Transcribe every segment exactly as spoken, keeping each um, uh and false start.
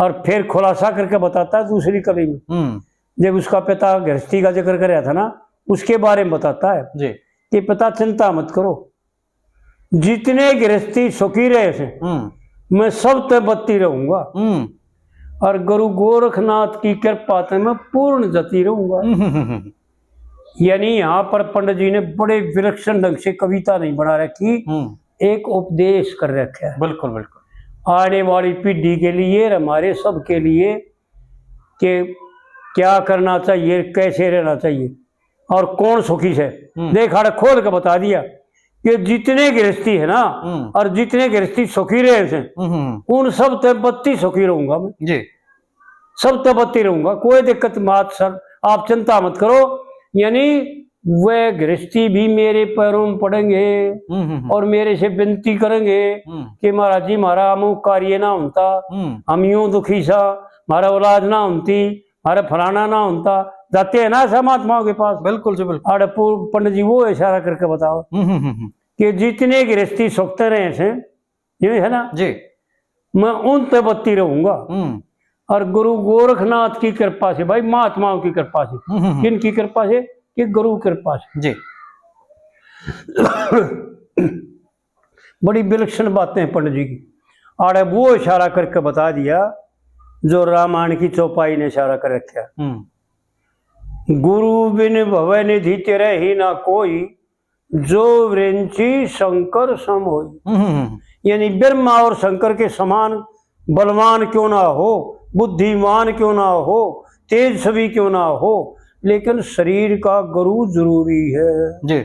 और फिर खुलासा करके बताता है दूसरी कली में। हम्म। जब उसका पिता गृहस्थी का जिक्र कर रहा था ना, उसके बारे में बताता है जी। कि पिता, चिंता मत करो, जितने गृहस्थी सुखी रहे से, हम्म। मैं सब ते बत्ती रहूंगा। हम्म। और गुरु गोरखनाथ की कृपा ते मैं पूर्ण जती रहूंगा। हम्म, हम्म, हम्म। यानी यहाँ पर पंडित जी ने बड़े विलक्षण ढंग से कविता नहीं बना रखी, हम्म। एक उपदेश कर रखा है। बिल्कुल, बिल्कुल। आने वाली पीढ़ी के लिए, हमारे सब के लिए, कि क्या करना चाहिए, कैसे रहना चाहिए और कौन सुखी से। हम्म। देख, आड़े खोल के बता दिया कि जितने गृहस्थी है ना, हम्म। और जितने गृहस्थी सुखी रहे से, हम्म, हम्म। उन सब ते बत्ती सुखी रहूंगा मैं। जी। सब ते बत्ती रहूंगा, कोई दिक्कत मत सर, आप चिंता मत करो। यानी वह गृहस्थी भी मेरे पैरों में पड़ेंगे हम्म, हम्म, हम्म। और मेरे से विनती करेंगे हम्म। कि महाराज जी, हमारा अमुक कार्य ना होता, हम्म। हम यूं दुखी सा, हमारा औलाद ना होती, हमारा फलाना ना होता। जाते हैं ना ऐसा महात्माओं के पास। बिल्कुल जी, बिल्कुल। आड़े पू-, पंडित जी वो इशारा करके बताओ हम्म, हम्म, हम्म, हम्म। कि जितने गृहस्थी सुखते रहे से, ये है ना जी। मैं उन ते बत्ती रहूंगा। हम्म। और गुरु गोरखनाथ की कृपा से, भाई, महात्माओं की कृपा से। हम्म, हम्म, हम्म। किन की कृपा से? कि गुरु कृपा से। जी। बड़ी विलक्षण बातें पंडित जी की। आड़े वो इशारा करके बता दिया जो रामायण की चौपाई ने इशारा कर रखा। हम्म। गुरु बिन भव निधि तेरे ही ना कोई, जो विरंची शंकर सम होई। हम्म, हम्म, हम्म। यानी ब्रह्मा और शंकर के समान बलवान क्यों ना हो, बुद्धिमान क्यों ना हो, तेजस्वी क्यों ना हो, लेकिन शरीर का गुरु जरूरी है। जी।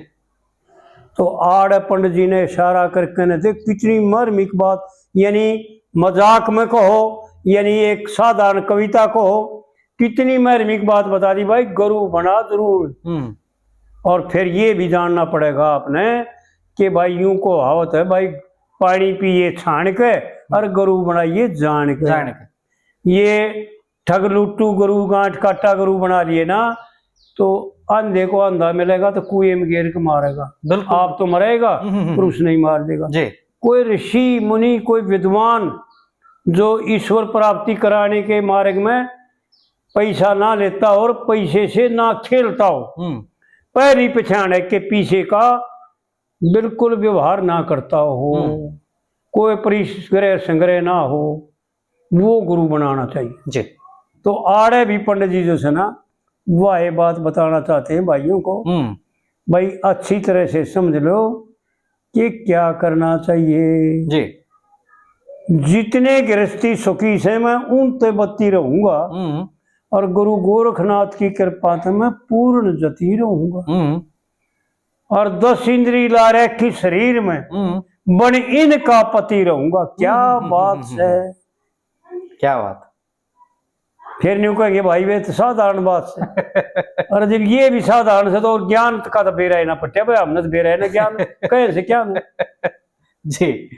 तो आड़े पंडित जी ने इशारा करके ने देख, कितनी मार्मिक बात, यानी मजाक में कहो, यानी एक साधारण कविता कहो, कितनी मार्मिक बात बता दी भाई, गुरु बना जरूर। हम्म। और फिर ये भी जानना पड़ेगा आपने कि भाई, यूं कहावत है भाई, पानी पिए छान के और गुरु बनाइए जान के। जान के। ये ठग लुट्टू गुरु, गांठ काटा गुरु बना लिए ना, तो अंधे को अंधा मिलेगा तो कुएं में गेर के मारेगा। बिल्कुल। आप तो मरेगा, हम्म, हम्म, हम्म। पर उसने ही मार देगा। जी। कोई ऋषि मुनि, कोई विद्वान जो ईश्वर प्राप्ति कराने के मार्ग में पैसा ना लेता और पैसे से ना खेलता हो, हम्म। पैरी पछाण है के पीछे का बिल्कुल व्यवहार ना करता हो, हम्म। कोई परिग्रह संग्रह ना हो, वो गुरु बनाना चाहिए। जी। तो आड़े भी पंडित जी जो है ना, वह ये बात बताना चाहते हैं भाइयों को, हम्म। भाई, अच्छी तरह से समझ लो कि क्या करना चाहिए। जी। जितने गृहस्थी सुखी से, मैं उन ते बत्ती रहूंगा, हम्म। और गुरु गोरखनाथ की कृपा से मैं पूर्ण जती रहूंगा। हम्म। और दस इंद्री ला रखी शरीर में, हम्म। बन इनका पति रहूंगा। क्या हम्म, हम्म, बात हम्म, हम्म, है। क्या बात। फिर न्यू कहेंगे, भाई, वे तो साधारण बात से। और जब ये भी साधारण से, तो और ज्ञान का तो बेरा ही ना पट्टिया, भाई, हमने तो बेरा है ना ज्ञान, कहे से क्या ने? जी।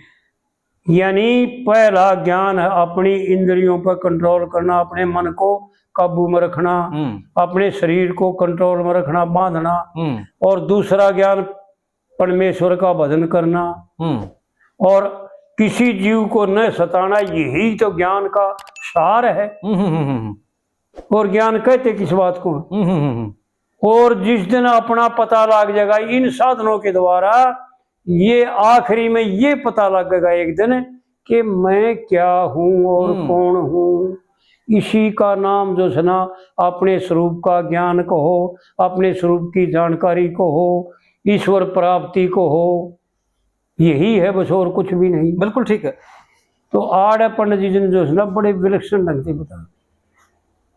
यानी पहला ज्ञान है अपनी इंद्रियों पर कंट्रोल करना, अपने मन को काबू में रखना, हम्म। अपने शरीर को कंट्रोल में रखना, बांधना। हम्म। और दूसरा ज्ञान परमेश्वर का भजन करना, हम्म। और किसी जीव को न सताना, यही तो ज्ञान का सार है। हम्म, हम्म, हम्म, हम्म। और ज्ञान कहते किस बात को? हम्म, हम्म, हम्म, हम्म। और जिस दिन अपना पता लग जाएगा इन साधनों के द्वारा, ये आखिरी में ये पता लगेगा एक दिन कि मैं क्या हूँ और हम्म। कौन हूँ। इसी का नाम जो है ना, अपने स्वरूप का ज्ञान कहो, अपने स्वरूप की जानकारी कहो, ईश्वर प्राप्ति कहो, यही है बस, और कुछ भी नहीं। बिल्कुल ठीक है। तो आड़े पंडित जी ने जो है ना, बड़े विलक्षण ढंग से बता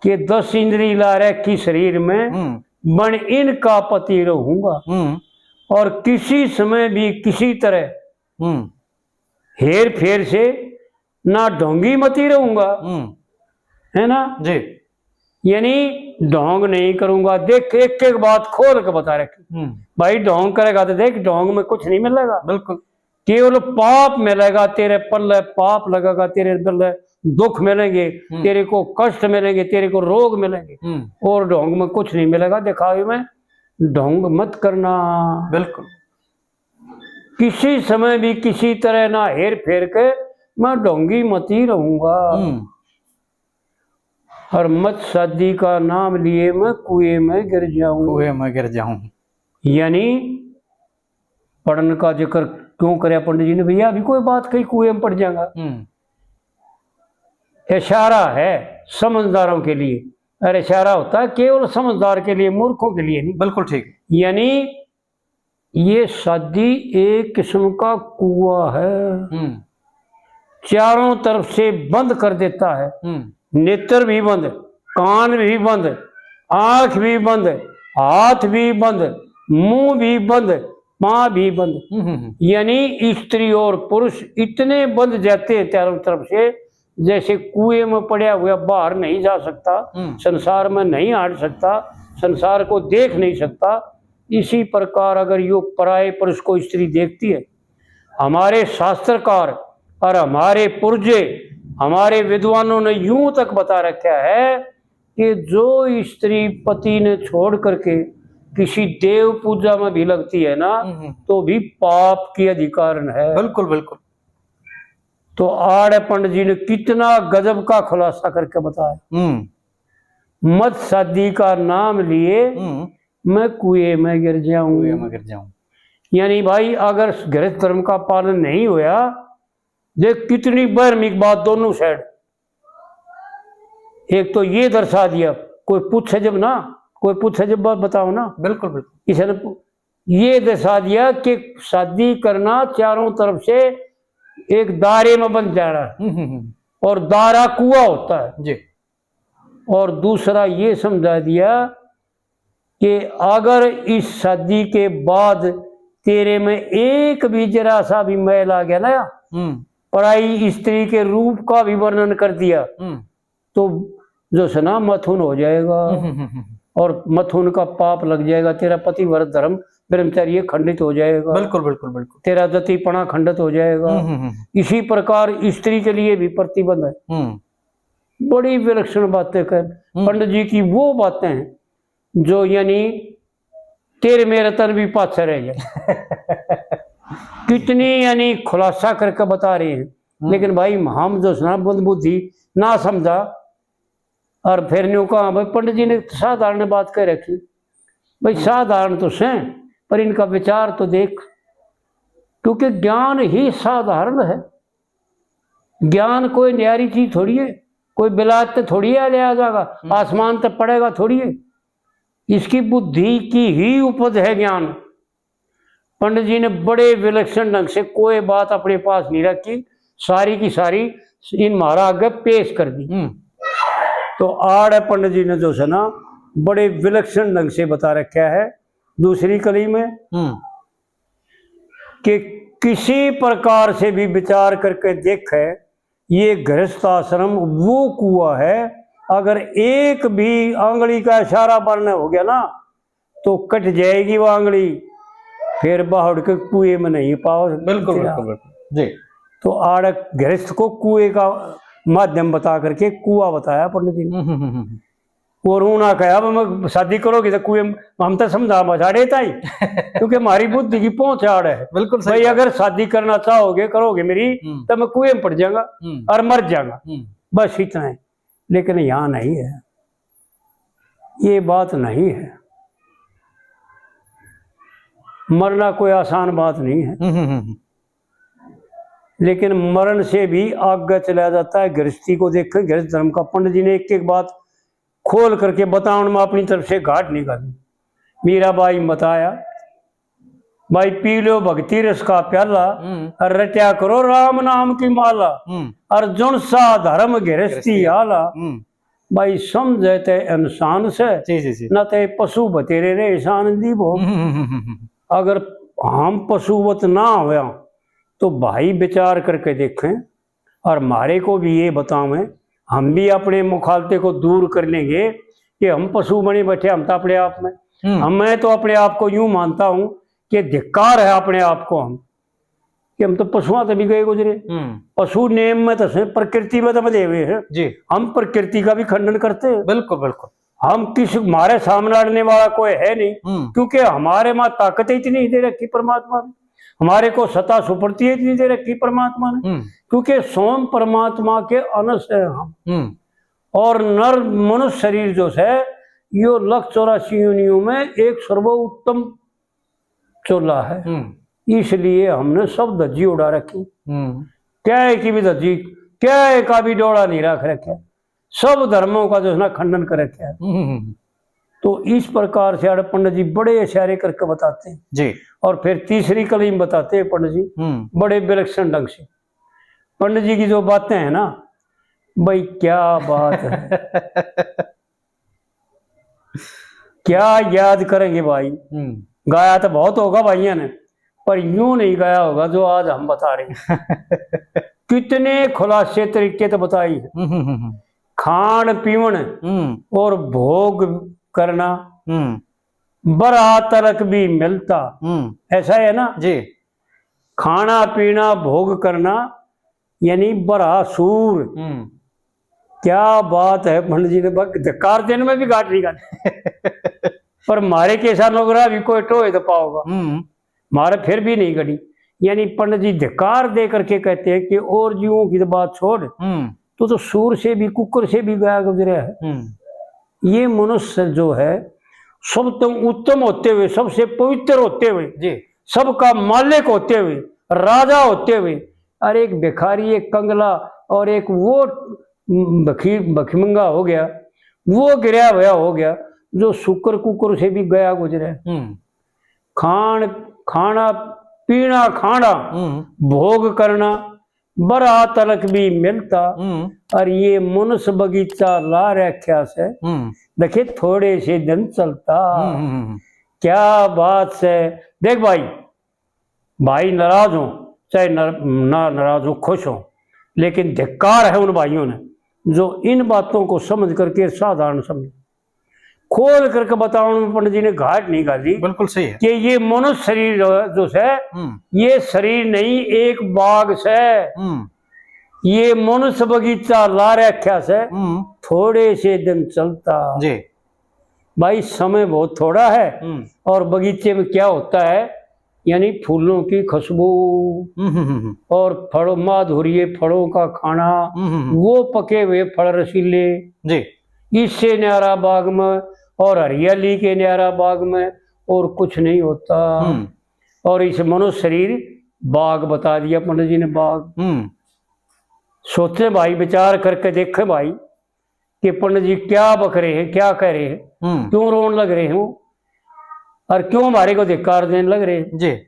कि दस इंद्री ला रखी शरीर में, हम्म। बन इनका पति रहूंगा, हम्म। और किसी समय भी किसी तरह हम्म। हेर फेर से ना ढोंगी मती रहूंगा, हम्म। है ना जी। यानी ढोंग नहीं करूंगा। देख, एक एक बात खोल के बता रखी। हम्म। भाई, ढोंग करेगा तो देख, ढोंग में कुछ नहीं मिलेगा। बिल्कुल। केवल पाप मिलेगा तेरे पल्ले, पाप लगेगा तेरे पल्ले, दुख मिलेंगे, हम्म। तेरे को कष्ट मिलेंगे, तेरे को रोग मिलेंगे, हम्म। और ढोंग में कुछ नहीं मिलेगा, दिखावे में ढोंग मत करना। बिल्कुल। किसी समय भी किसी तरह ना हेर फेर के मैं ढोंगी मती रहूंगा। हम्म। और मत शादी का नाम लिए मैं कुएं में गिर जाऊं। कुएं में गिर जाऊं। यानी पढ़ने का जिक्र क्यों करया पंडित जी ने? भैया, अभी कोई बात कही, कुएं में पड़ जाएगा। हम्म। इशारा है समझदारों के लिए, और इशारा होता है केवल समझदार के लिए, मूर्खों के लिए नहीं। बिल्कुल ठीक। यानी ये शादी एक किस्म का कुआ है, हम्म। चारों तरफ से बंद कर देता है। हम्म। नेत्र भी बंद, कान भी बंद, आंख भी बंद, हाथ भी बंद, मुंह भी बंद, पां भी बंद। हम्म, हम्म, हम्म। यानी स्त्री और पुरुष इतने बंद जाते हैं चारों तरफ से, जैसे कुएं में पड़ा हुआ बाहर नहीं जा सकता, हम्म। संसार में नहीं हट सकता, संसार को देख नहीं सकता। इसी प्रकार अगर यो पराये पुरुष को स्त्री देखती है, हमारे शास्त्रकार और हमारे पुरजे, हमारे विद्वानों ने यूं तक बता रखा है कि जो स्त्री पति ने छोड़ करके किसी देव पूजा में भी लगती है ना, हम्म, हम्म। तो भी पाप की अधिकारण है। बिल्कुल, बिल्कुल। तो आड़े पंडित जी ने कितना गजब का खुलासा करके बताया। हम्म। मत शादी का नाम लिए हम्म। मैं कुएं में गिर जाऊं। कुएं में गिर जाऊं। यानी भाई, अगर गृहस्थ धर्म का पालन नहीं होया, देख कितनी बहरमी बात दोनों साइड। एक तो ये दर्शा दिया, कोई पूछे जब ना, कोई पूछे जब बात बताओ ना। बिल्कुल, बिल्कुल। इसने पू-, ये दर्शा दिया कि शादी करना चारों तरफ से एक दायरे में बंध जाना है। हम्म, हम्म, हम्म। और दायरा कुआ होता है। जी। और दूसरा ये समझा दिया कि अगर इस शादी के बाद तेरे में एक भी जरा सा भी मैल आ गया ना, हम्म। पराई स्त्री के रूप का भी वर्णन कर दिया, हम्म। तो जो है ना, मथुन हो जाएगा। हम्म, हम्म, हम्म, हम्म। और मथुन का पाप लग जाएगा, तेरा पतिव्रत धर्म ब्रह्मचर्य खंडित हो जाएगा। बिल्कुल, बिल्कुल, बिल्कुल। तेरा जतिपना खंडित हो जाएगा। हम्म, हम्म, हम्म। इसी प्रकार स्त्री के लिए भी प्रतिबंध है। हम्म। बड़ी विलक्षण बातें कर, हम्म। पंडित जी की वो बातें हैं जो यानी तेरे मेरे तन भी पाछे रह गए। कितनी यानी खुलासा करके बता रहे हैं। हम्म। लेकिन भाई, हम जो है ना, मंदबुद्धि, ना समझा, और फिर न्यू कहा, भाई, पंडित जी ने साधारण बात कह रखी। भाई, हम्म। साधारण तो सै, पर इनका विचार तो देख, क्योंकि ज्ञान ही साधारण है। ज्ञान कोई न्यारी चीज थोड़ी है, कोई बिलात ते थोड़ी है ले आ जाएगा, हम्म। आसमान ते पड़ेगा थोड़ी है। इसकी बुद्धि की ही उपज है ज्ञान। पंडित जी ने बड़े विलक्षण ढंग से कोई बात अपने पास नहीं रखी, सारी की सारी इन म्हारा आगे पेश कर दी। हम्म। तो आड़ है पंडित जी ने जो है ना, बड़े विलक्षण ढंग से बता रखा है दूसरी कली में हम्म। कि किसी प्रकार से भी विचार करके देखे, ये गृहस्थ आश्रम वो कुआ है, अगर एक भी आंगली का इशारा बारने हो गया ना, तो कट जाएगी वो आंगली, फिर बाहर के कुएं में नहीं पाओ। बिल्कुल, बिल्कुल, बिल्कुल। जी। तो आड़े गृहस्थ को कुएं का माध्यम बता करके कुआ बताया पंडित जी ने। हम्म, हम्म, हम्म, हम्म। और उन्होंने कहा, "अब मैं शादी करोगे तो कुएं में," हम तो समझा बसाड़े ताई, क्योंकि हमारी बुद्धि की पहुंच आड़ है। बिल्कुल सही भाई, बात। अगर शादी करना चाहोगे, करोगे मेरी, हम्म। तो मैं कुएं में पड़ जाऊंगा हम्म। और मर जाऊंगा। हम्म। बस इतना है। लेकिन यहाँ नहीं है, ये बात नहीं है। मरना कोई आसान बात नहीं है, हम्म, हम्म, हम्म। लेकिन मरण से भी आगे चला जाता है। गृहस्थी को देखें, गृहस्थ धर्म का, पंडित जी ने एक एक बात खोल करके बतावन में अपनी तरफ से घाट निकाली। मीरा बाई ने बताया, भाई, पी लो भक्ति रस का प्याला, हम्म। और रट्या करो राम नाम की माला, हम्म। और जुन सा धर्म गृहस्थी गृहस्थी। आला, हम्म। भाई, समझे ते इंसान से, जी, जी, जी। ना ते पशु बतेरे रे इंसान दी भो। हम्म, हम्म, हम्म, हम्म। अगर हम पशुवत ना होया, तो भाई, विचार करके देखें, और म्हारे को भी ये बतावें, हम भी अपने मुखालते को दूर कर लेंगे कि हम पशु बने बैठे, हम तो अपने आप में, हम्म। हम, मैं तो अपने आप को यूं मानता हूं कि धिक्कार है अपने आप को हम, कि हम तो पशुआं से भी गए गुजरे। हम्म। पशु नेम में तो सै, प्रकृति में तो बंधे हुए हैं। जी। हम प्रकृति का भी खंडन करते हैं। बिल्कुल, बिल्कुल। हम किस, हमारे सामने अड़ने वाला कोई है नहीं, हम्म। क्योंकि हमारे में ताकत इतनी दे रखी परमात्मा ने, हमारे को सत्ता सुपरती इतनी दे रखी परमात्मा ने, हम्म। क्योंकि स्वयं परमात्मा के अंश हैं हम। हम्म। और नर मनुष्य शरीर जो है, यो लख चौरासी योनियों में एक सर्वोत्तम चोला है। हम्म। इसलिए हमने सब धज्जी उड़ा रखी। हम्म। क्या है कि भी धज्जी, क्या है का भी डोला नहीं रख रखा, सब धर्मों का जो है ना खंडन कर रखा है। हम्म। तो इस प्रकार से आड़े पंडित जी बड़े इशारे करके बताते हैं। जी। और फिर तीसरी कली में बताते हैं पंडित जी, हम्म। बड़े विलक्षण ढंग से। पंडित जी की जो बातें हैं ना भाई, क्या बात है। क्या याद करेंगे भाई। हम्म। गाया तो बहुत होगा भाइयों ने, पर यूं नहीं गाया होगा जो आज हम बता रहे हैं। कितने खुलासे तरीके तो बताई है। हम्म, हम्म, हम्म। खान पीवन हम्म। और भोग करना, हम्म। बरा तलक भी मिलता। हम्म। ऐसा है ना जी। खाना पीना भोग करना, यानी बरा सूर। हम्म। क्या बात है, पंडित जी ने बक-, धिक्कार देने में भी घाट नहीं घाट। पर मारे कैसा नोगरा भी कोई टोए तो पाओगा। हम्म। मारे फिर भी नहीं घटी। यानी पंडित जी धिक्कार दे करके कहते हैं कि और जीवों की तो बात छोड़, हम्म। तो, तो सूर से भी, कुकर से भी गया गुजरे है। हम्म। ये मनुष्य जो है, सब तो उत्तम होते हुए, सबसे पवित्र होते हुए, जी। सबका मालिक होते हुए, राजा होते हुए, और एक भिखारी, एक कंगला और एक वो भखी-, भखमंगा हो गया, वो गिरया होया हो गया, जो सुकर कुकर से भी गया गुजरे। हम्म। खान, खाना पीना खाना, हम्म। भोग करना, बरा तलक भी मिलता। हम्म। और ये मनुष्य बगीचा ला रख्या से, हम्म। देखे थोड़े से दिन चलता। हम्म, हम्म, हम्म। क्या बात से। देख भाई, भाई नाराज हो चाहे नर-, ना नाराज हो, खुश हो, लेकिन धिक्कार है उन भाइयों ने जो इन बातों को समझ करके साधारण समझ। खोल करके बताने में पंडित जी ने घाट नहीं घाली। बिल्कुल सही है। कि ये मनुष्य शरीर जो, जो है, हम्म। ये शरीर नहीं, एक बाग से। हम्म। ये मनुष्य बगीचा ला रख्या से, हम्म। थोड़े से दिन चलता। जी। भाई, समय बहुत थोड़ा है। हम्म। और बगीचे में क्या होता है, यानी फूलों की खुशबू हम्म, हम्म, हम्म। और फलों, माधुर्य, फलों का खाना, हम्म, हम्म, हम्म। वो पके हुए फल रसीले, जी। इससे न्यारा बाग में और हरियाली के न्यारा बाग में और कुछ नहीं होता। हम्म। और इस मनुष्य शरीर बाग बता दिया पंडित जी ने, बाग। हम्म। सोचे भाई, विचार करके देखे भाई कि पंडित जी क्या बक रहे हैं, क्या कह रहे हैं, हम्म। क्यों रोन लग रहे हो और क्यों हमारे को धिक्कार देने लग रहे हैं। जी।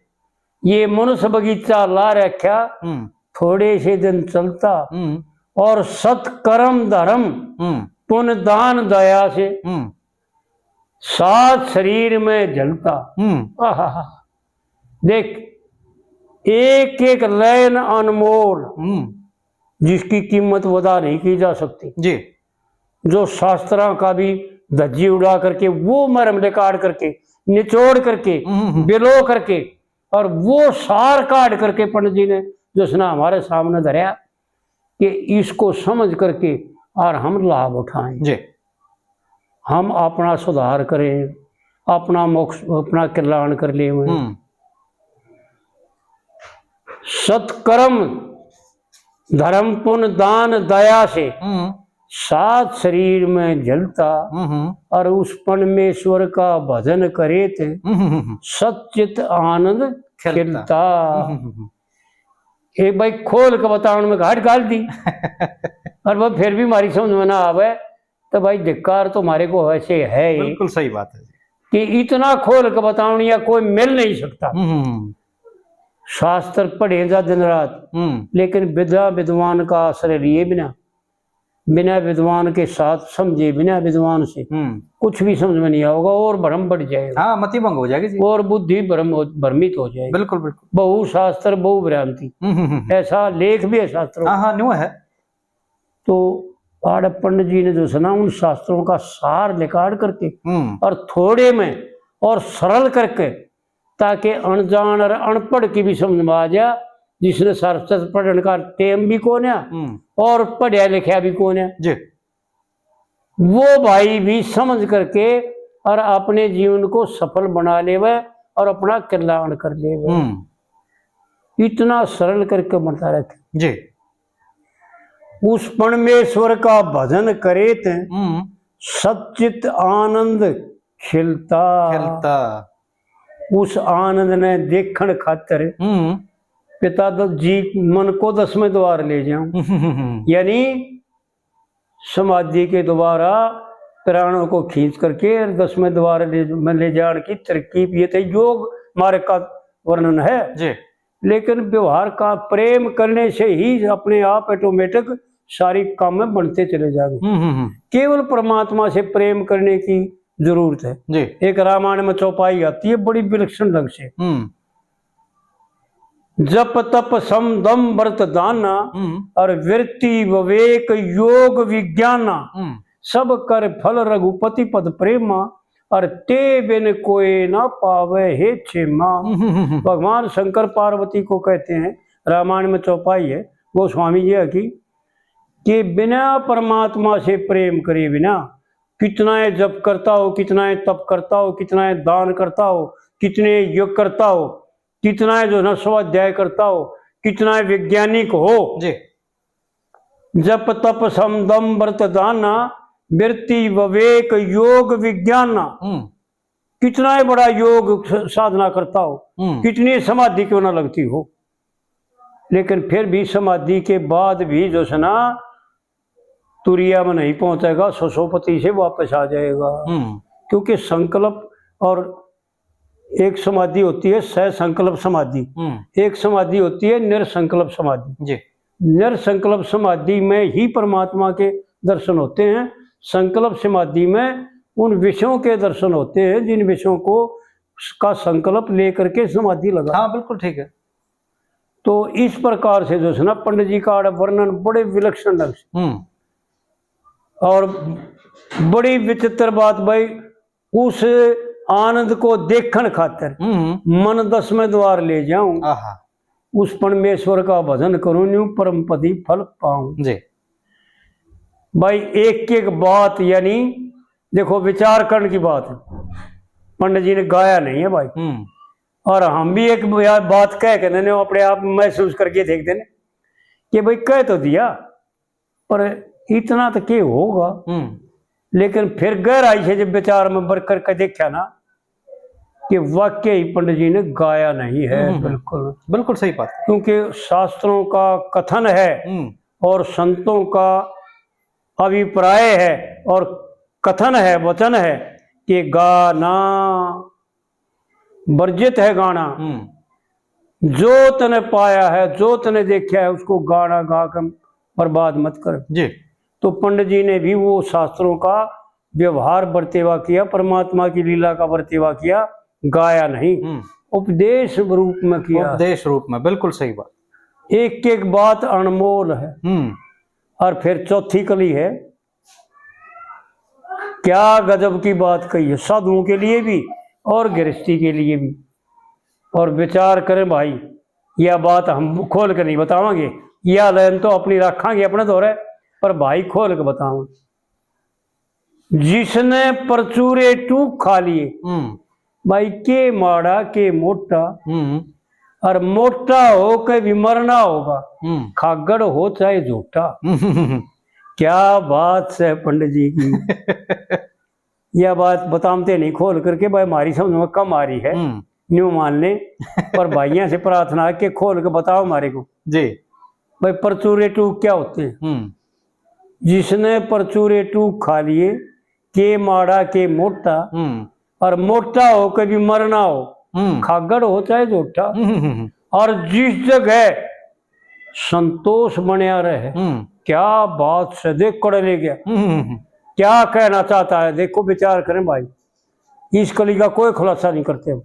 ये मनुष्य बगीचा ला रख्या, हम्म। थोड़े से दिन चलता हम्म। और सत्कर्म धर्म हम्म। पुण्य दान दया से हम्म। सात शरीर में झलता। हम्म। आहा। देख, एक एक लाइन अनमोल, हम्म। जिसकी कीमत वदा नहीं की जा सकती। जी। जो शास्त्रां का भी धज्जी उड़ा करके, वो मर्म निकाल करके, निचोड़ करके, हम्म, हम्म। बिलो करके, और वो सार काट करके पंडित जी ने जो है ना हमारे सामने धरया कि इसको समझ करके और हम लाभ उठाएं। जी। हम अपना सुधार करें, अपना मोक्ष, अपना कल्याण कर ले। हम्म। सत्कर्म, धर्म, पुण्य, दान, दया से हम्म। सात शरीर में झलता हम्म, हम्म। और उस परमेश्वर का भजन करे थे, हम्म, हम्म, हम्म। सच्चित आनंद खिलता। खिलता। हम्म, हम्म, हम्म। एक भाई खोल के बतावन में घाट घाल दी। और वो फिर भी हमारी समझ में ना आवे, तो भाई धिक्कार तो हमारे को वैसे है ही। बिल्कुल सही बात है जी। कि इतना खोल के बतावन या कोई मिल नहीं सकता। हम्म, हम्म, हम्म। शास्त्र पढ़े जा दिन रात, हम्म। लेकिन विद्या विद्वान का आश्रय लिए बिना, बिना विद्वान के साथ समझे, बिना विद्वान से हम्म। कुछ भी समझ में नहीं आओगा और भ्रम बढ़ जाएगा। हाँ, मति भंग हो जाएगी जी। और बुद्धि भ्रम हो, भ्रमित हो जाएगी। बिल्कुल, बिल्कुल। बहु शास्त्र बहु भ्रांति, हम्म, हम्म, हम्म। ऐसा लेख भी है शास्त्रों हाँ, में। हाँ, न्यू है। तो आड़े पंडित जी ने जो है ना उन शास्त्रों का सार निकाल करके हम्म। और थोड़े में और सरल करके, ताकि अनजान और अनपढ़ की भी समझ में आ जाए, जिसने शास्त्र पढ़ने का टेम भी कोन्या हम्म। और पढ़या लिखया भी कोन्या। जी। वो भाई भी समझ करके और अपने जीवन को सफल बना लेवे और अपना कल्याण कर लेवे। हम्म। इतना सरल करके बता रखे। जी। उस परमेश्वर का भजन करे ते हम्म। सच्चित आनंद खिलता। खिलता। उस आनंद ने देखण खातर हम्म। पिता दत्त जी मन को दसवें द्वार ले जाऊं। हम्म। यानी समाधि के द्वारा प्राणों को खींच करके दसवें द्वार ले, में ले जाने की तरकीब, ये तो योग मार्ग का वर्णन है। जी। लेकिन व्यवहार का प्रेम करने से ही अपने आप ऑटोमेटिक सारी काम में बनते चले जाएंगे। हम्म, हम्म, हम्म। केवल परमात्मा से प्रेम करने की जरूरत है। जी। एक रामायण में चौपाई आती है बड़ी विलक्षण ढंग से। हम्म। जप तप सम दम व्रत दाना, हम्म। और वृत्ति विवेक योग विज्ञाना, हम्म। सब कर फल रघुपति पद प्रेमा, और ते बिन कोई ना पावे हे क्षेमा। हम्म, हम्म, हम्म। भगवान शंकर पार्वती को कहते हैं, रामायण में चौपाई है, गोस्वामी जी की, कि बिना परमात्मा से प्रेम करे बिना, कितना ये जप करता हो, कितना ये तप करता हो, कितना ये दान करता हो, कितने यज्ञ करता हो, कितना ये जो है ना स्वाध्याय करता हो, कितना ये वैज्ञानिक हो, जी। जप तप सम दम व्रत दाना, वृत्ति विवेक योग विज्ञाना। हम्म। कितना ही बड़ा योग स-, साधना करता हो, हम्म। कितनी समाधि क्यों ना लगती हो, लेकिन फिर भी समाधि के बाद भी जो है ना तुरिया में नहीं पहुंचेगा, ससोपति से वापस आ जाएगा। हम्म। क्योंकि संकल्प, और एक समाधि होती है सह संकल्प समाधि, हम्म। एक समाधि होती है निर्संकल्प समाधि। जी। निर्संकल्प समाधि में ही परमात्मा के दर्शन होते हैं। संकल्प समाधि में उन विषयों के दर्शन होते हैं जिन विषयों को, का संकल्प लेकर के समाधि लगा। हाँ, बिल्कुल ठीक है। तो इस प्रकार से जो है ना पंडित जी का आड़ा वर्णन बड़े विलक्षण ढंग से। हम्म। और बड़ी विचित्र बात भाई, उस आनंद को देखण खातर हम्म। मन दसवें द्वार ले जाऊं, आहा। उस परमेश्वर का भजन करूं, न्यू परम पदी फल पाऊं। जी। भाई, एक एक बात, यानी देखो, विचार करण की बात है। पंडित जी ने गाया नहीं है भाई। हम्म। और हम भी एक या-, बात कह के देने, अपने आप महसूस करके देख देने कि भाई, कह तो दिया, पर इतना तो के होगा। हम्म। लेकिन फिर गहराई से जब विचार में बर करके देखा ना, कि वाकई पंडित जी ने गाया नहीं है। हम्म, हम्म। बिल्कुल। बिल्कुल सही बात। क्योंकि शास्त्रों का कथन है हम्म। और संतों का अभिप्राय है और कथन है, वचन है कि गाना वर्जित है गाना। हम्म। जो तने पाया है, जो तने देखा है, उसको गाना गा के बर्बाद मत कर। जी। तो पंडित जी ने भी वो शास्त्रों का व्यवहार बरतेवा किया, परमात्मा की लीला का बरतेवा किया, गाया नहीं, हम्म। उपदेश रूप में किया। उपदेश रूप में, बिल्कुल सही बात। एक एक बात अनमोल है। हम्म। और फिर चौथी कली है, क्या गजब की बात कही है, साधुओं के लिए भी और गृहस्थी के लिए भी। और विचार करें भाई, यह बात हम खोल के नहीं बतावांगे, यह लाइन तो अपनी रखांगे अपने धोरे, पर भाई खोल के बतावांगे। जिसने परचूरे टूक खा लिए, हम्म। भाई के माड़ा के मोटा, हम्म। और मोटा हो के भी मरना होगा, हम्म। खागड़ हो चाहे झूठा। हम्म। क्या बात है पंडित जी की। यह बात बताते नहीं खोल करके, भाई हमारी समझ में कम आ रही है, हम्म। न्यू मान ले। पर भाइयों से प्रार्थना है कि खोल के बताओ हमारे को। जी। भाई परचूरे टूक क्या होते हैं? हम्म। जिसने परचूरे टूक खा लिए, के माड़ा के मोटा, हम्म। और मोटा हो के भी मरना हो, हम्म। खागड़ हो चाहे झूठा, हम्म, हम्म, हम्म। और जिस जगह संतोष बनया रहे। हम्म। क्या बात से देख कड़े ले गया। हम्म, हम्म, हम्म। क्या कहना चाहता है, देखो विचार करें भाई, इस कली का कोई खुलासा नहीं करते हम।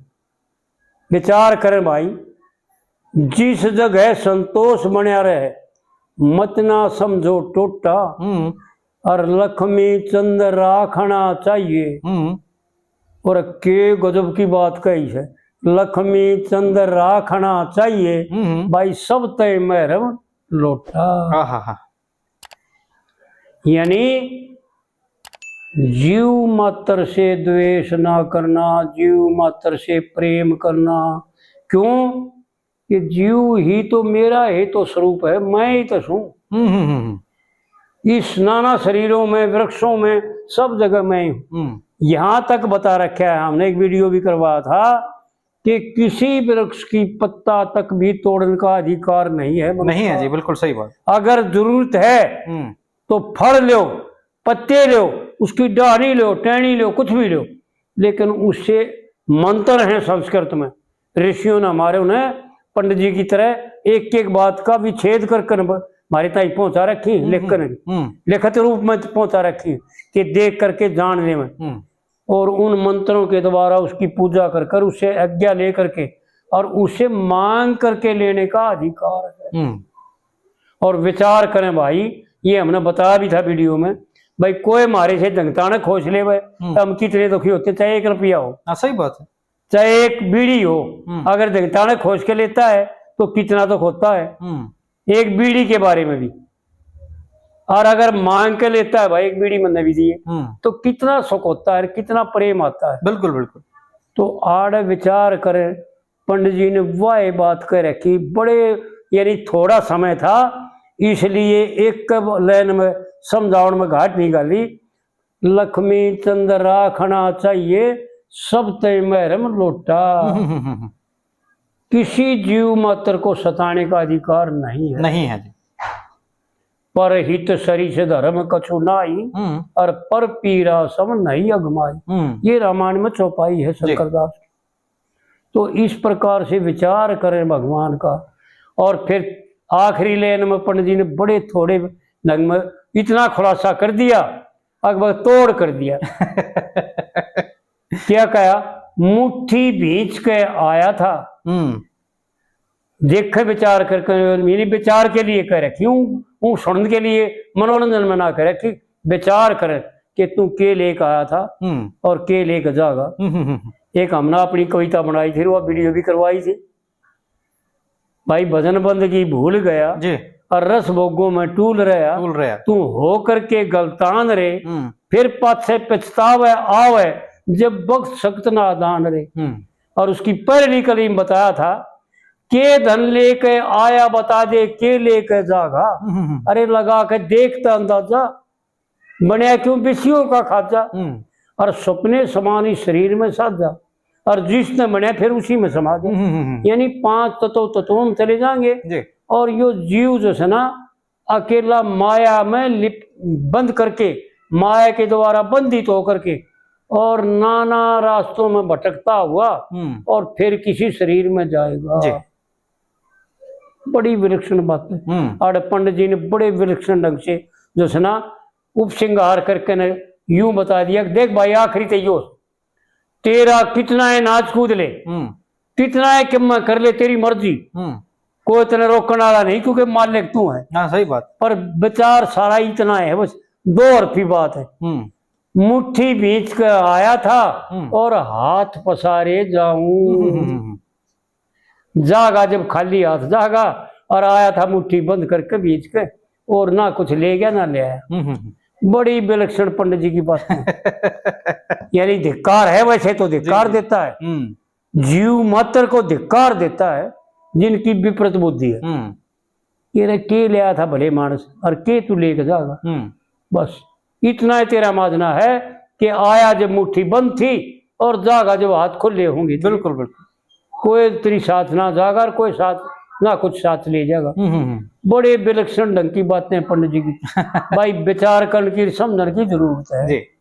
विचार करें भाई, जिस जगह संतोष बनया रहे, मत ना समझो टोटा, हम्म। और लक्ष्मी चंद राखना चाहिए। हम्म। और के गजब की बात कही है, लक्ष्मी चंद राखना चाहिए, हम्म। भाई सब तय महरम लोटा। आहा हा। यानी जीव मात्र से द्वेष ना करना, जीव मात्र से प्रेम करना। क्यों? कि जीव ही तो मेरा ही तो स्वरूप है, मैं ही तो सूं। हम्म, हम्म, हम्म, हम्म। इस नाना शरीरों में, वृक्षों में, सब जगह मैं ही हूँ। हम्म। यहाँ तक बता रखा है हमने, एक वीडियो भी करवाया था कि किसी वृक्ष की पत्ता तक भी तोड़ने का अधिकार नहीं है मनुष्य नहीं है का। जी, बिल्कुल सही बात। अगर जरूरत है हम्म। तो फल लो, पत्ते लो, उसकी डाली लो, टहनी लो, कुछ भी लो, लेकिन उससे मंत्र हैं संस्कृत में, ऋषियों ने हमारे उन्हें पंडित जी की तरह एक एक बात का विच्छेद कर कर ब-, हमारे ताई पहुंचा रखी, हम्म, लिख कर, हम्म। लिखित रूप में पहुंचा रखी कि देख करके जान ले। हम्म। और उन मंत्रों के द्वारा उसकी पूजा कर कर, उससे आज्ञा ले करके और उससे मांग करके लेने का अधिकार है। हम्म। और विचार करें भाई, ये हमने बताया भी था वीडियो में, भाई कोई हमारे से दंगताने खोज ले भाई, हम्म। तो हम कितने दुखी होते, चाहे एक रुपया हो, हाँ, सही बात है। चाहे एक बीड़ी हो, हम्म। अगर दंगताने खोज के लेता है तो कितना दुख होता है। हम्म। एक बीड़ी के बारे में भी, और अगर मांग के लेता है भाई, एक बीड़ी मैंने भी दिए, हम्म। तो कितना सुख होता है, कितना प्रेम आता है। बिल्कुल, बिल्कुल। तो आड़ विचार करें, पंडित जी ने वह बात कह रखी, बड़े, यानी थोड़ा समय था, इसलिए एक लाइन में समझावन में घाट नहीं घाली। लक्ष्मी चंद राखना चाहिए, सब ते महरम लोटा। किसी जीव मात्र को सताने का अधिकार नहीं है। नहीं है जी। पर हित सरिस धर्म कछु नाही, हम्म। और पर पीरा सम नहीं अगमाई। हम्म। ये रामायण में चौपाई है जी। शंकरदास की। तो इस प्रकार से विचार करें भगवान का। और फिर आखिरी लाइन में पंडित जी ने बड़े थोड़े ढंग में इतना खुलासा कर दिया, अकबर तोड़ कर दिया। क्या कहा? मुट्ठी भींच के आया था। हम्म। देखे विचार करके, यानी विचार के लिए कह रखी हूँ, हूँ सुनने के लिए, मनोरंजन में ना कह रखी, विचार कर कि तू के लेके आया था हम्म। और के लेके जागा। हम्म, हम्म, हम्म। एक हमने अपनी कविता बनाई थी, वो वीडियो भी करवाई थी, भाई भजन बंदगी भूल गया जी। और रस भोगों में टूल रहा। टूल रहा। तू हो करके गलतान रे, हम्म। फिर पाछे पछतावे आवे, जब वक्त सख्त नादान रे। हम्म। और उसकी पहली कली में बताया था, के धन लेके आया बता दे, के लेके जागा। हम्म, हम्म, हम्म। अरे लगा के देखता अंदाजा, बनया क्यों बिसियों का खाजा। हम्म। और सपने समान इस शरीर में साजा, और जिसने बनया फिर उसी में समा जा। हम्म, हम्म, हम्म। यानी पांच तत्व, तत्वों में चले जाएंगे। जी। और यो जीव जो है ना, अकेला माया में लिप-, बंद करके, माया के द्वारा बंधित होकर के और नाना रास्तों में भटकता हुआ हम्म। और फिर किसी शरीर में जाएगा। जी। बड़ी विलक्षण बात है। हम्म। और पंडित जी ने बड़े विलक्षण ढंग से जो है ना, उपसंहार करके ने यूं बता दिया कि देख भाई, आखिरी ते यो, तेरा कितना है नाच कूद ले, हम्म। कितना है कि मैं कर ले, तेरी मर्जी, हम्म। कोई तने रोकने वाला नहीं, क्योंकि मालिक तू है। हाँ, सही बात। पर विचार सारा इतना है, बस दो हरफी बात है। हम्म। मुट्ठी भींच के आया था हम्म। और हाथ पसारे जाऊं। हम्म, हम्म, हम्म। जागा जब खाली हाथ जागा, और आया था मुट्ठी बंद करके भींच के, और ना कुछ ले गया ना ले आया। हम्म, हम्म, हम्म। बड़ी विलक्षण पंडित जी की बात है। यानी धिक्कार है, वैसे तो धिक्कार जी, जी। देता है, हम्म। जीव मात्र को धिक्कार देता है जिनकी विपरीत बुद्धि है। हम्म। ये रे के ले आया था भले मानस, और के तू लेके जागा। हम्म। बस इतना ही तेरा माजना है कि आया जब मुट्ठी बंद थी और जागा जब हाथ खुले होंगे। बिल्कुल, बिल्कुल। कोई तेरी साथ ना जागा और कोई साथ ना कुछ साथ ले जाएगा। हम्म, हम्म, हम्म। बड़े विलक्षण ढंग की बातें पंडित जी की। भाई विचार करने की, समझने की जरूरत है। जी।